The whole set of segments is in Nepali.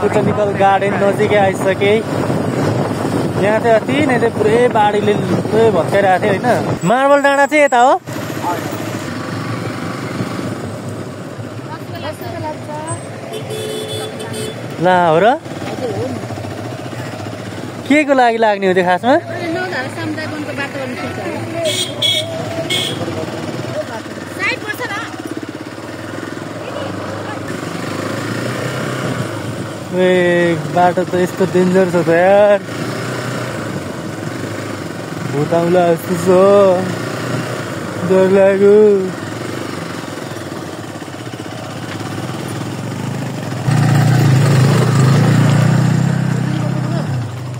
बोटानिकल गार्डन नजिकै आइसके। यहाँ चाहिँ अति नै चाहिँ पुरै बाढीले पुरै भत्काइरहेको थियो होइन। मार्बल डाँडा चाहिँ यता हो। ला हो र के को लागि लाग्ने हो त्यो खासमा? ए बाटो त यस्तो डेन्जर छ त यार, भुताउला जस्तो छ, डर लाग्यो।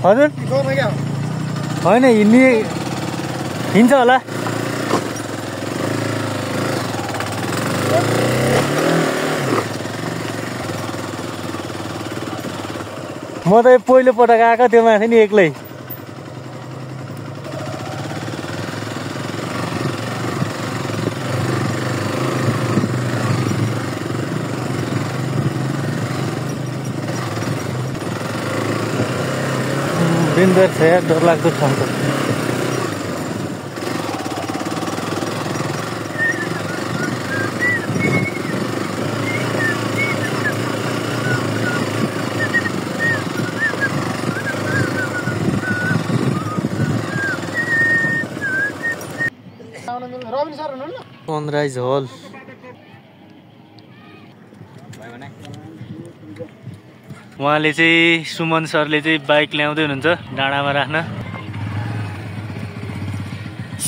हजुर होइन हिँड्छ होला। म त पहिलो पटक आएको त्यो माथि नि एक्लै। डेन्जर छ यार, डरलाग्दो ठाउँ त। सनराइज हल उहाँले चाहिँ सुमन सरले चाहिँ बाइक ल्याउँदै हुनुहुन्छ डाँडामा राख्न।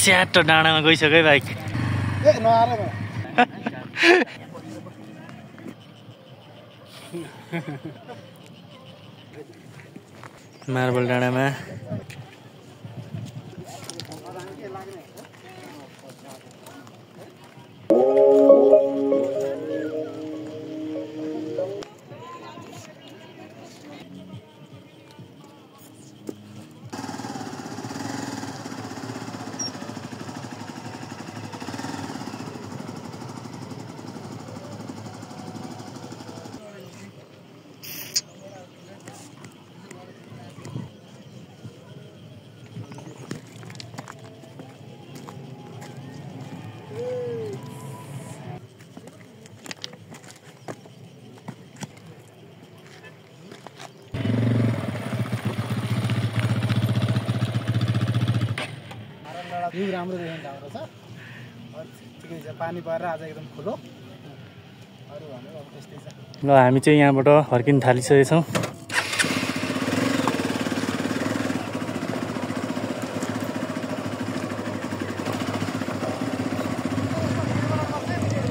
स्याट डाँडामा गइसक्यो बाइक। मार्बल डाँडामा राम्रो देखिन्छ हाम्रो छ। ठिकै छ, पानी परेर आज एकदम खुलो। अरू भनेको अब त्यस्तै छ। ल हामी चाहिँ यहाँबाट फर्किन थालिसकेका छौँ।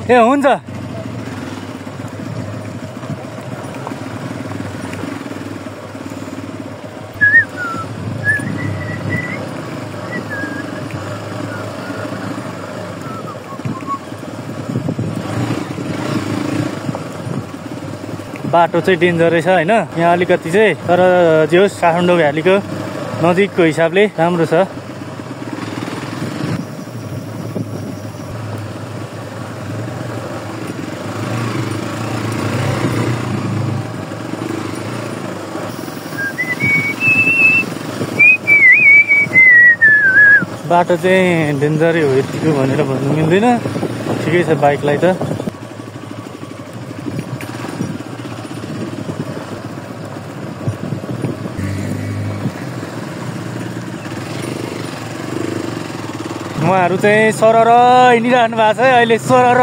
ए हुन्छ। बाटो चाहिँ डेन्जर रहेछ होइन यहाँ अलिकति चाहिँ, तर जे होस् काठमाडौँ भ्यालीको नजिकको हिसाबले राम्रो छ। बाटो चाहिँ डेन्जरै हो यतिको भनेर भन्नु मिल्दैन, ठिकै छ बाइकलाई त। उहाँहरू चाहिँ सरर हिँडिरहनु भएको छ है अहिले, सरर।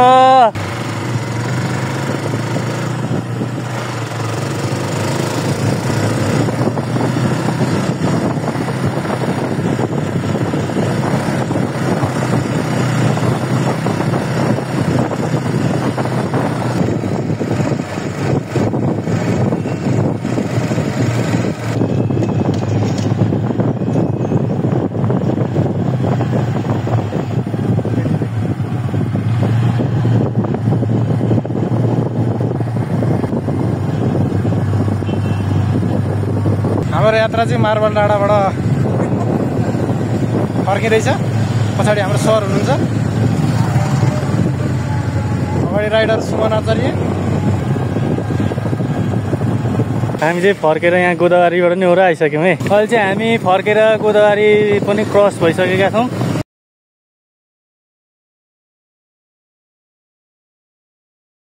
हाम्रो यात्रा चाहिँ मार्बल डाँडाबाट फर्किँदैछ। पछाडि हाम्रो सर हुनुहुन्छ, अगाडि राइडर सुमन आचार्य। हामी चाहिँ फर्केर यहाँ गोदावरीबाट नि ओर आइसक्यौँ है। अहिले चाहिँ हामी फर्केर गोदावरी पनि क्रस भइसकेका छौँ।